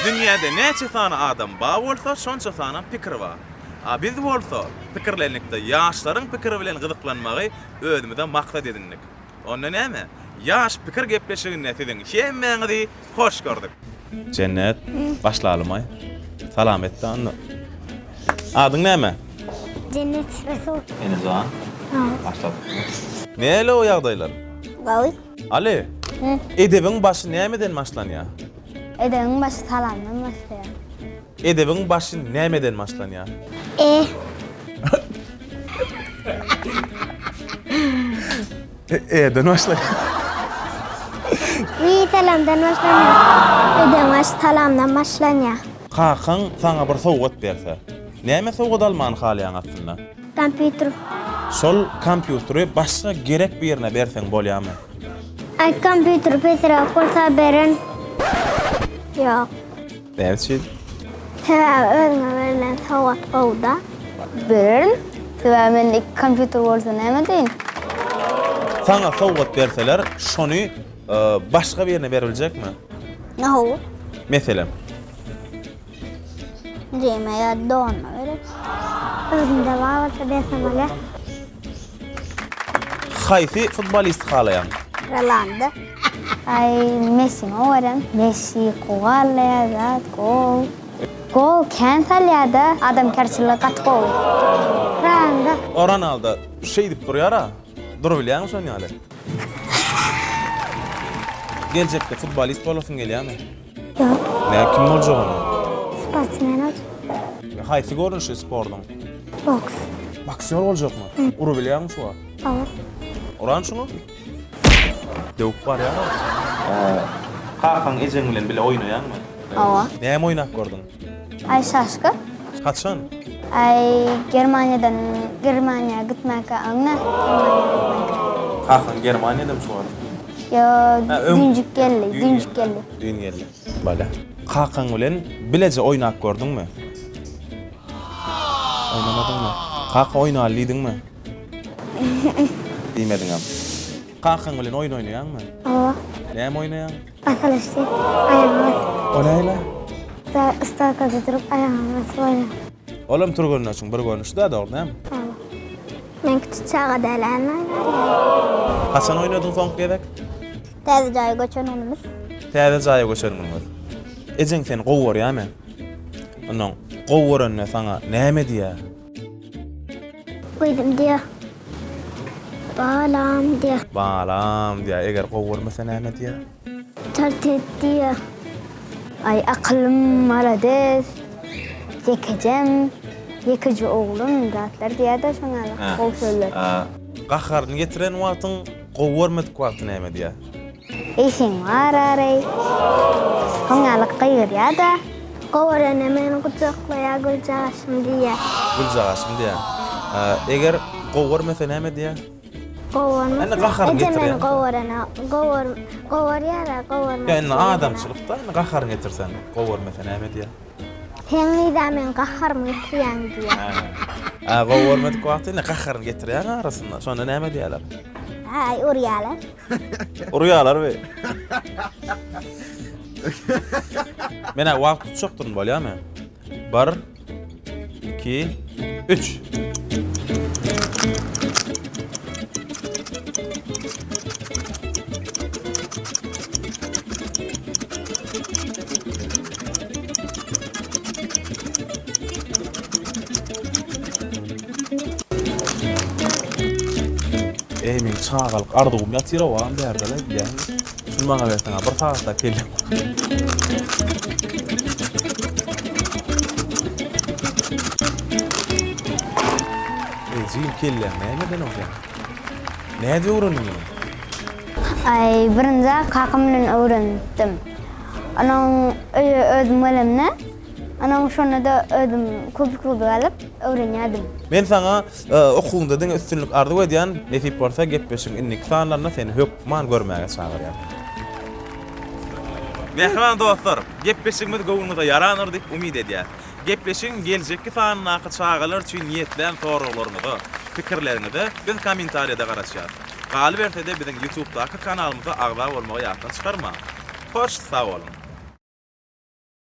Dünýäde näçe sany adam ba bolsa, şonça sanam pikir bar. A biz bolsa, pikirlenlikde ýaşlaryň pikiri bilen gyzyklanmagy özümize maksat edindik. Onda näme, Ýaş pikir gepleşiginde siziň hemmäňizi hoş gördük. Jennet, başlalymaý. Salam et-de onda. Adyň näme? Jennet Resul. Enejan, başladykmy? Nähili o ýagdaýlar? Gowy. Aly, edebiň başy nämeden başlanýar? Edebiň başy salamdan başlaýar. Edebiň başy nämeden başlanýar? E. E-den başlaýar. Mi salamdan başlanýar. Edebiň başy salamdan başlanýar. Kakaň saňa bir sowgat berse, näme sowgat almany halaýaň aslynda? Kompýuter. Şol kompýuteri başga gerek birine berseň bolýamy? Aý kompýuter pesräk bolsa berin. Ýok. Näme üçin? Sebäbi özüňe berlen sowgat gowuda. Bererin. Sebäbi mende iki kompýuter bolsa näme edeýin? Saňa sowgat berseler, şony başga birine beribiljekmi? Hawa. Meselem? Jigime ýa doganyma bererin. Özümde bar bolsa bersem bolýar. Haýsy futbolisti halaýaň? Rolando. Aý Messini gowy görýän. Messi gowy alýar zat gol. Gol kän salýada adamkärçiligi gaty gowy. Ronaldo. O Ronaldo şeýdip durýara. Durubilýäňmi şon ýaly? Geljekde futbolist bolasyň gelýärmi? Ýok. Nä kim boljak onda? Sportsmen boljak. Haýsy görnüşi sportuň? Boks. Boksýor boljakmy? Urubilýäňmi şu wagt? Hawa. Uran şuňa? Döwüp barýar. Kakaň ejeň bilen bile oýnaýaňmy? Hawa. Näme oýnap gördüň? Aý şaşka. Haçan? Aý Germaniýadan Germaniýa gitmäkä öňňe Germaniýa gitmäkä. Kakaň Germaniýadamy şu wagt? Ýo, düýnjük geldi, düýnjük geldi. Düýn geldi. Bale. Kakaň bilen bileje oýnap gördüňmi? Oýnamadyňmy? Kaka oýnaly diýdiňmi? Diýmediňem. Kakaň bilen oýun oýnaýaňmy? Hawa. Näme oýnaýaň? Basylyş diýip, aýagyňy basyp. O näle? Stalkada durup aýagyňy basyp oýnaýaň. Olam türgenleşiň bir görnüşi-dä, dogry dälmi? Hawa. Men kiçi çaga däl-ä oýnaýan. Haçan oýnadyň soňky gezek? Täze jaýa göçen günümiz. Täze jaýa göçen günüňiz. Ejeň seni gowy görýärmi? Onnoň gowy görende saňa näme diýýär? Gyzym diýýär. Balam diýýär. Balam diýýär. Eger gowy görmese näme diýýär? Çalt et diýýär. Aý akyllym malades. Ýekejem, ýekeje oglum zatlar diýýär-de şoň ýaly gowy sözler. Gaharyny getiren wagtyň gowy görmedik wagty näme diýýär? Işiň bar-areý. Şoň ýaly gygyrýar-da. Gowy ene meni gujaklaýar, Güljagaşym diýýär. Güljagaşym diýýär. Eger gowy görmese näme diýýär? Gowy görmese. Indi gaharyny Ejem meni getirýär. gowy görene, gowy görýär-ä, gowy görmese. Ýa indi adamçylyk-da, indi gaharyny getirseň, gowy görmese näme diýýär? Sen gyza meň gaharymy getirýäň diýýär. Hä. Gowy görmedik wagty indi gaharyny getirýäň arasynda. Şonda näme diýýärler? Aý, urýarlar. Urýarlar be. Men-ä wagt tutjakdyryn bolýamy? Bir, iki, üç. Eý meň çagalyk arzuwym ýatyr owaam bärde-le bilýäňmi? Şuny maňa berseň-ä bir sagatda kelläm. Eý jigim kelläň näme edenok sen? Nädip öwrendiň muny? Aý birinjä kakam bilen öwrenipdim. Onuň öýe özüm gelemde, onuň şonda-da özüm kubik-rubik alyp öwrenýärdim. Men saňa Okuwyňda diňe üstünlik arzuw edýän, nesip bolsa gepleşigiň indiki sanlarynda seni hökman görmäge çagyrýan. Mähriban dostlar, gepleşigimiz göwnüňize ýarandyr diýip umyt edýäs. Gepleşigiň geljekki sanyndaky çagalar üçin niýetlän soraglaryňyza, pikirleriňize biz kommentariýada garaşýas. Galyberse-de biziň ýutubdaky kanalymyza agza bolmagy ýatdan çykarmaň. Hoş sag boluň!